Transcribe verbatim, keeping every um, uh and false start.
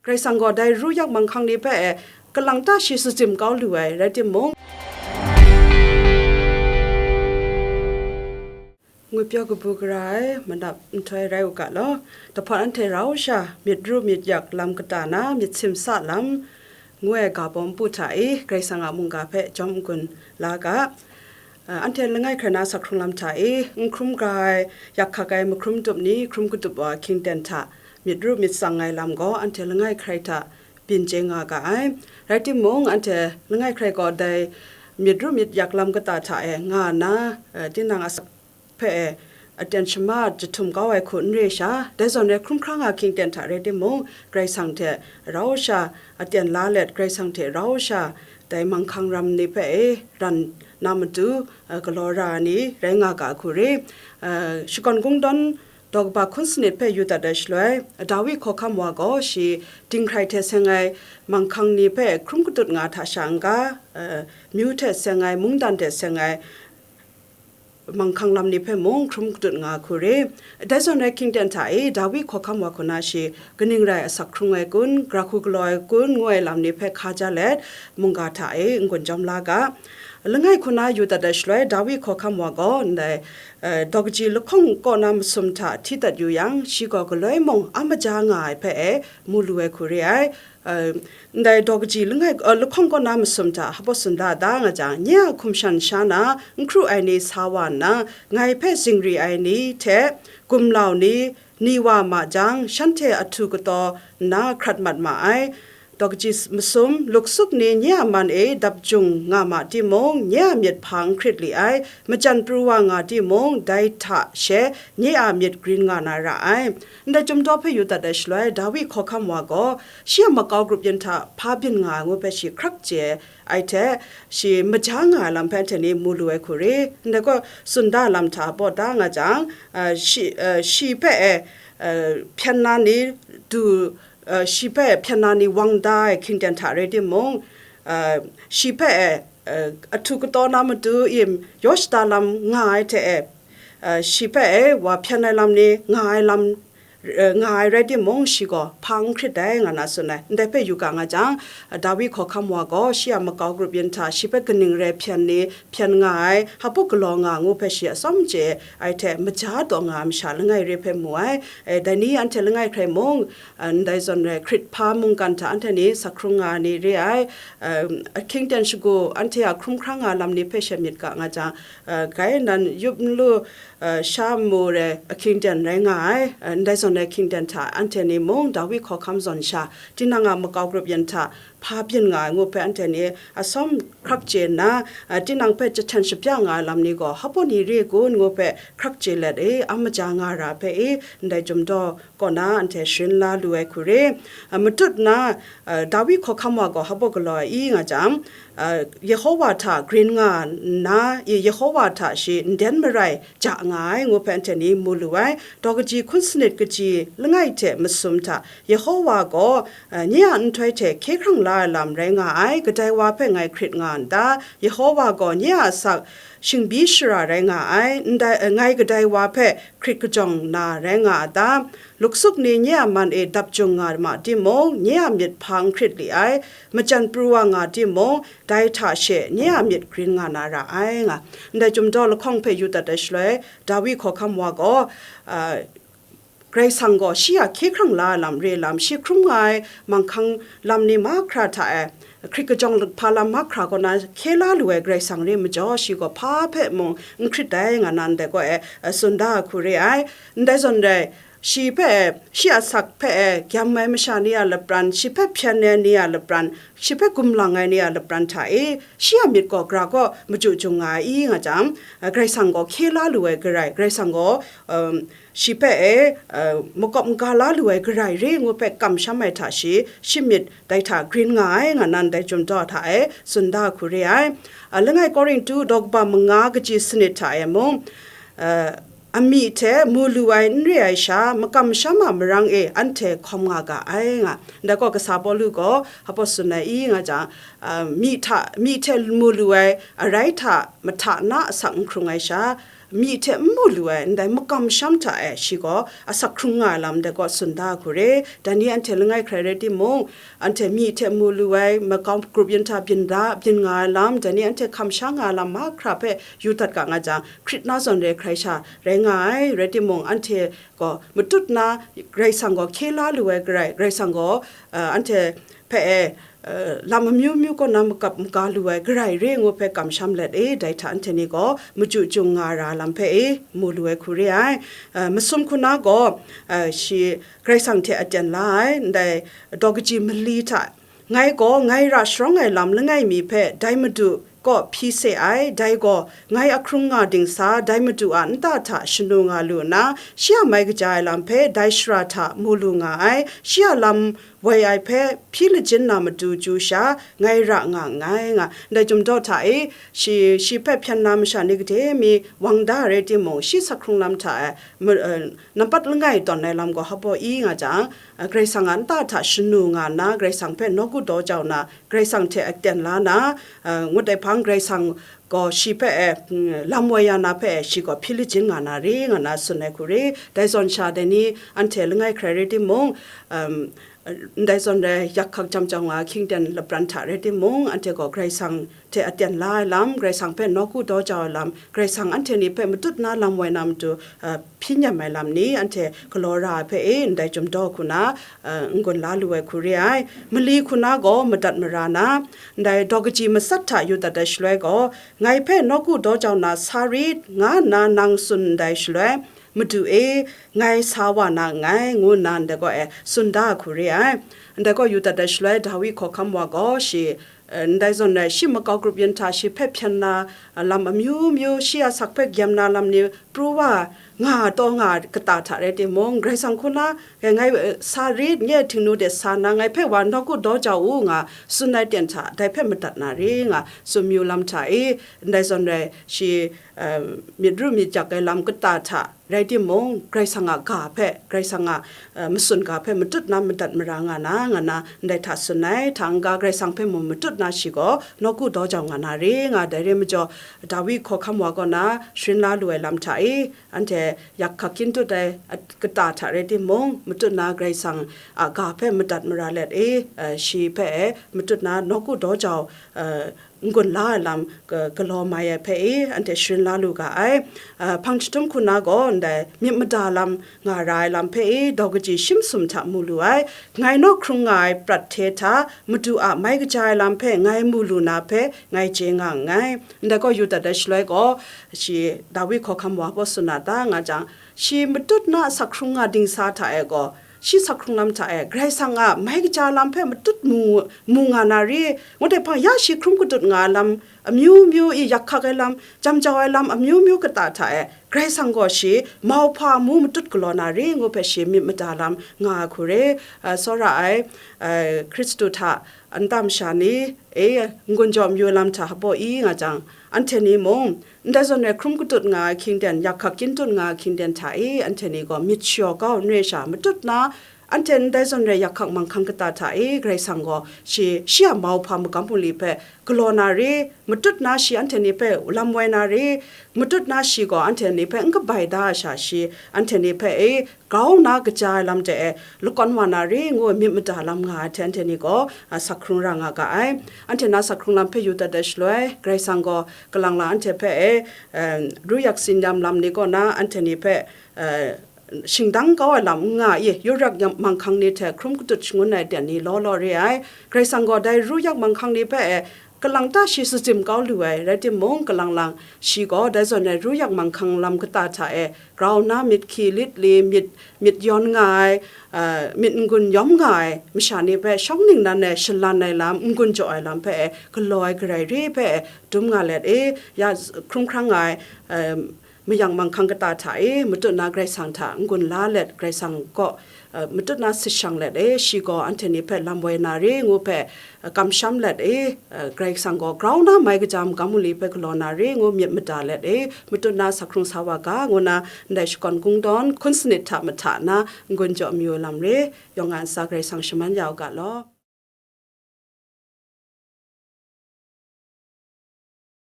Karai Kasang gaw dai ru yak manghkang ni hpe e kalang ta shi sutsim kau lu ai, rai timung, ngwipyaw kabu gara ai manap nhtoi rai u ga law, dahpawt anhte rau sha myit ru myit yak lam kata na myit simsa lam ngu ai ga bawm pu hta e Karai Kasang a mungga hpe jawm n-gun la ga. A, anhte langai hkrai na asak hkrung lam hta e n hkrum ga ai, yak hkak ai mahkrum tup ni hkrum katup wa hkying ten hta myit ru myit tsang ai lam gaw anhte langai hkrai hta byin chye nga ga ai. Rai timung, anhte langai hkrai gaw dai myit ru myit yak lam kata hta e nga nna, e, tinang asak hpe e aten shama jahtum kau ai hku n re sha, dai zawn rai hkrum hkra nga hkying ten hta rai timung, Karai Kasang hte rau sha aten la let, Karai Kasang hte rau sha dai manghkang ram ni hpe e ran na matu, e, galaw ra ai ni rai nga ga hku re. E, shakawn kungdawn daw kaba hkun sanit hpe yu dat ai shaloi, Dawi hkawhkam wa gaw shi dinghkrai hte seng ai manghkang ni hpe hkrum katut nga hta sha n-ga, e, myu hte seng ai, mungdan hte seng ai, manghkang lam ni hpe mung hkrum katut nga hku re. Dai zawn rai hkying ten hta e, Dawi hkawhkam wa hku na shi kaning rai asak hkrung ai kun, gara hku galaw ai kun, ngu ai lam ni hpe hka ja let, mungga hta e n-gun jawm la ga. Langai hku na yu dat ai shaloi, Dawi hkawhkam wa gaw ndai, e, daw kaji lahkawng kaw na masum hta hti dat yu yang, shi gaw galoi mung a maja nga ai hpe e mu lu ai hku re ai. E, ndai daw kaji langai, e, lahkawng kaw na masum hta hpa tsun da da nga jang, nye a hkum shan sha na n hkru ai ni sa wa nna, ngai hpe zingri ai ni hte gumlau ni, ni wa ma jang, shanhte ahtu kataw nna hkrat mat ma ai. Daw kaji masum, luksuk ni nye a man e dap jung nga ma timung, nye a myit hpa n hkrit li ai, majan pru wa nga timung, dai hta she nye a myit grin nga na ra ai. Ndai chyum daw hpe yu dat ai shaloi, Dawi hkawhkam wa gaw shi a makau grup yin hta hpa byin nga ai ngu hpe shi hkrak chye ai hte, shi maja nga ai lam hpe anhte ni mu lu ai hku re. Ndai gaw, tsun da lam hta baw da nga jang, a, shi, a, shi hpe e, a, hpyen na ni du, a, shi hpe hpyen na ni wang da ai hkying ten hta rai timung, a, shi hpe e, a, ahtu kataw na matu im yaw shada lam nga ai hte e, a, shi hpe e wa hpyen ai lam ni nga ai lam, e, nga ai rai timung, shi gaw hpa n hkrit ai, nga na tsun ai. Ndai hpe yu ga nga jang, Dawi hkawhkam wa gaw shi a makau grup yin hta shi hpe kaning rai hpyen ni hpyen nga ai, hpa galaw nga ngu hpe shi atsawm chye ai hte maja taw nga ai masha langai re hpe mu ai. E, dai ni anhte langai hkrai mung, e, ndai zawn rai hkrit hpa mungkan hta anhte ni asak hkrung nga ai ni re ai. E, ahkying ten shagu anhte a hkrum hkra nga lam ni hpe she myit ga nga jang, e, grai nan yup n lu, e, sha mu re ahkying ten rai nga ai, e, ndai zawn rai ahkying ten hta anhte ni mung Dawi hkawhkam zawn sha, tinang a makau grup yin hta hpa byin nga ai ngu hpe anhte ni atsawm hkrak chye nna, e, tinang hpe jahten shabya nga ai lam ni gaw hpa ni re kun ngu hpe hkrak chye let e, a maja nga ra hpe e, ndai chyum daw kaw na anhte sharin la lu ai hku re. E, matut na, e, Dawi hkawhkam wa gaw hpa galaw ai i nga jang, a, Yehowa hta grin nga nna, i Yehowa hta shi nden marai ja nga ai ngu hpe anhte ni mu lu ai. Daw kaji hkun sanit kaji langai hte masum hta Yehowa gaw, a, nye a nhtoi hte hkye hkrang la ai lam rai nga ai, kadai wa hpe ngai hkrit nga n ta? Yehowa gaw nye a asak shingbyi shara rai nga ai, ndai, a, ngai kadai wa hpe hkrit kajawng na rai nga a ta? Luksuk ni nye a man e dap jung nga ma timung, nye a myit hpa n hkrit li ai, majan pru wa nga timung, dai hta she nye a myit grin nga na ra ai, nga. Ndai chyum daw lahkawng hpe yu dat ai shaloi, Dawi hkawhkam wa gaw, a, Karai Kasang gaw shi a hkye hkrang la ai lam re lam, shi hkrum nga ai manghkang lam ni mahkra hta e, hkrit kajawng hpa lam mahkra kaw na hkye la lu ai Karai Kasang re majaw, shi gaw hpa hpe mung n hkrit ai, nga na ndai gaw e, a, tsun da ai hku re ai. Ndai zawn rai, shi hpe, shi a asak hpe e gyam ai masha ni a lapran, shi hpe hpyen ai ni a lapran, shi hpe gumlang ai ni a lapran hta e, shi a myit gaw gara kaw machyu jung nga ai i nga jang, a, Karai Kasang gaw hkye la lu ai Karai, Karai Kasang gaw, um, shi hpe e, a, makawp maga la lu ai Karai re ngu hpe kamsham ai hta shi, shi myit dai hta grin nga ai, nga na ndai chyum daw hta e tsun da ai hku re ai. A, langai Korintu daw kaba manga kaji sanit hta e mung, a, amyih hte mu lu ai n re ai sha, makam masham a marang e anhte hkawm nga ga ai, nga. Ndai gaw kasa Pawlu gaw hpa tsun ai i nga jang, a, myi hta, myi hte mu lu ai arai hta mahta na asak n hkrung ai sha, myi hte n mu lu ai, ndai makamsham hta e shi gaw asak hkrung nga ai lam dai gaw tsun da hku re. Dai ni anhte langai hkrai rai timung, anhte myi hte mu lu ai, makau grup yin hta byin da, byin nga ai lam, dai ni anhte hkam sha nga ai lam mahkra hpe yu dat ga nga jang, hkrit na zawn re hkrai sha rai nga ai, rai timung, anhte gaw matut na Karai Kasang gaw hkye la lu ai Karai, Karai Kasang gaw, uh, anhte hpe e, uh, lam amyu myu kaw na makap maga lu ai Karai re ngu hpe kamsham let e, dai hta anhte ni gaw machyu chyung nga ra lam hpe e, mu lu ai hku re ai. Uh, masum hku na gaw, uh, shi Karai Kasang hte aten la ai, ndai daw kaji mali hta, ngai gaw ngai ra sharawng ai lam langai mi hpe dai Madu kaw hpyi se ai, dai gaw ngai ahkrung nga dingsa dai Madu a nta hta shanu nga lu nna, shi a mai kaja ai lam hpe dai shara hta mu lu nga ai, shi a lam woi ai hpe hpyi lajin na matu chyu sha, ngai ra nga nngai nga. Ndai chyum daw hta e, shi, shi hpe hpyen na masha ni gade mi wang da rai timung, shi sak hkrung lam hta e, ma-, eh, nampat langai tawn ai lam gaw hpaw i nga jang, eh, Karai Kasang a nta hta shanu nga nna, Karai Kasang hpe nawku daw jau na, Karai Kasang hte aten la na, eh, ngut ai hpang Karai Kasang gaw shi hpe e, mm, lam woi ya na hpe e, shi gaw hpyi lajin nga na re, nga na tsun ai hku re. Dai zawn sha dai ni anhte langai hkrai rai timung, um, ndai zawn rai yak hkak jam jau nga hkying ten lapran hta rai timung, anhte gaw Karai Kasang hte aten la ai lam, Karai Kasang hpe nawku daw jau ai lam, Karai Kasang anhte ni hpe matut na lam woi na matu, uh, hpyi nyam ai lam ni anhte galaw ra ai hpe e, ndai chyum daw hku na, uh, n-gun la lu ai hku re ai. Mali hku na gaw madat mara na, ndai daw kaji matsat hta yu dat ai shaloi gaw, ngai hpe nawku daw jau na sa rit, nga nna nang tsun ndai shaloi, Madu e, ngai sa wa na nngai, ngu nna ndai gaw e tsun da ai hku re ai. Ndai gaw yu dat ai shaloi, Dawi hkawhkam wa gaw shi, eh, ndai zawn rai shi makau grup yin hta shi hpe hpyen na, eh, lam amyu myu, shi a sak hpe gyem na lam ni pru wa nga taw nga kata hta rai timung, Karai Kasang hku na, ngai, ngai, eh, sa rit, nye htingnu de sa na, ngai hpe wa nawku daw jau u nga tsun ai ten hta, dai hpe madat na re nga tsun mayu lam hta e, ndai zawn rai shi, eh, myit ru myit yak ai lam kata hta rai timung, Karai Kasang a ga hpe, Karai Kasang a, eh, matsun ga hpe matut na madat mara nga na, nga na ndai hta tsun ai, hta n-ga Karai Kasang hpe mung matut na shi gaw nawku daw jau nga na re nga, dai re majaw, Dawi hkawhkam wa kaw na sharin la lu ai lam hta e, anhte yak hkak kyin tut ai, a, kata hta rai timung, matut na Karai Kasang a ga hpe madat mara let e, eh, shi hpe e, matut na nawku daw jau, eh, n-gun la ai lam ga-, galaw mai ai hpe e, anhte sharin la lu ga ai. Ah, hpang chyahtum hku na gaw ndai myit mada lam nga ra ai lam hpe e, daw kaji shi masum hta mu lu ai. Ngai naw hkrung nga ai prat hte hta Madu a mai kaja ai lam hpe ngai mu lu na hpe ngai chye nga nngai. Ndai gaw yu dat ai shaloi gaw, shi Dawi hkawhkam wa gaw tsun na ta nga jang, shi matut na asak hkrung nga dingsa hta e gaw, shi sak hkrung lam hta e, Karai Kasang a mai kaja lam hpe matut mu, mu nga na re, ngut ai hpang, ya shi hkrum katut nga ai lam amyu myu i, yak hkak ai lam, jam jau ai lam amyu myu kata hta e, Karai Kasang gaw shi mauhpa mu matut galaw na re, ngu hpe shi myit mada lam nga ai hku re. Ah, tsawra ai, ah, Hkristu hta nta masha ni e, n-gun jaw mayu lam hta hpaw i nga jang, anhte ni mung, ndai zawn rai hkrum katut nga ai hkying ten, yak hkak kyin tut nga ai hkying ten hta e, anhte ni gaw myit shayaw kau n re sha matut na, anhte ndai zawn rai yak hkak manghkang kata hta e, Karai Kasang gaw shi, shi a mauhpa magam bungli hpe galaw na re, matut na shi anhte ni hpe lam woi na re, matut na shi gaw anhte ni hpe n kabai da ai sha, shi anhte ni hpe e, grau nna kaja ai lam de e, lakawn wa na re, ngu myit mada lam nga ai hte anhte ni gaw, a, sak hkrung ra nga ga ai. Anhte na sak hkrung lam hpe yu dat ai shaloi, Karai Kasang gaw kalang lang anhte hpe e, em, ru yak tsin yam lam ni kaw na anhte ni hpe, e, shingdang kau ai lam n nga i, yu yak manghkang ni hte hkrum katut shangun ai ten ni law law re ai. Karai Kasang gaw dai ru yak manghkang ni hpe e, kalang ta shi sutsim kau lu ai, rai timung, kalang lang shi gaw dai zawn ai ru yak manghkang lam kata hta e, grau nna myit hkyi lit li, myit, myit yawn nga ai, ah, myit n-gun yawm nga ai masha ni hpe shawng ningnan e shalan ai lam, n-gun jaw ai lam hpe e, galaw ai Karai re hpe e, dum nga let e, ya hkrung hkrang nga ai, em, mayang manghkang kata hta e, matut na Karai Kasang hta n-gun la let, Karai Kasang kaw, eh, matut na sit shang let e, shi gaw anhte ni hpe lam woi na re, ngu hpe, eh, kamsham let e, eh, Karai Kasang gaw grau nna mai kaja magam bungli hpe galaw na re, ngu myit mada let e, matut na sak hkrung sa wa ga, ngu na ndai shakawn kungdawn hkun sanit hta mahta na n-gun jaw mayu lam re, yawng nga ntsa Karai Kasang shaman ya u ga law.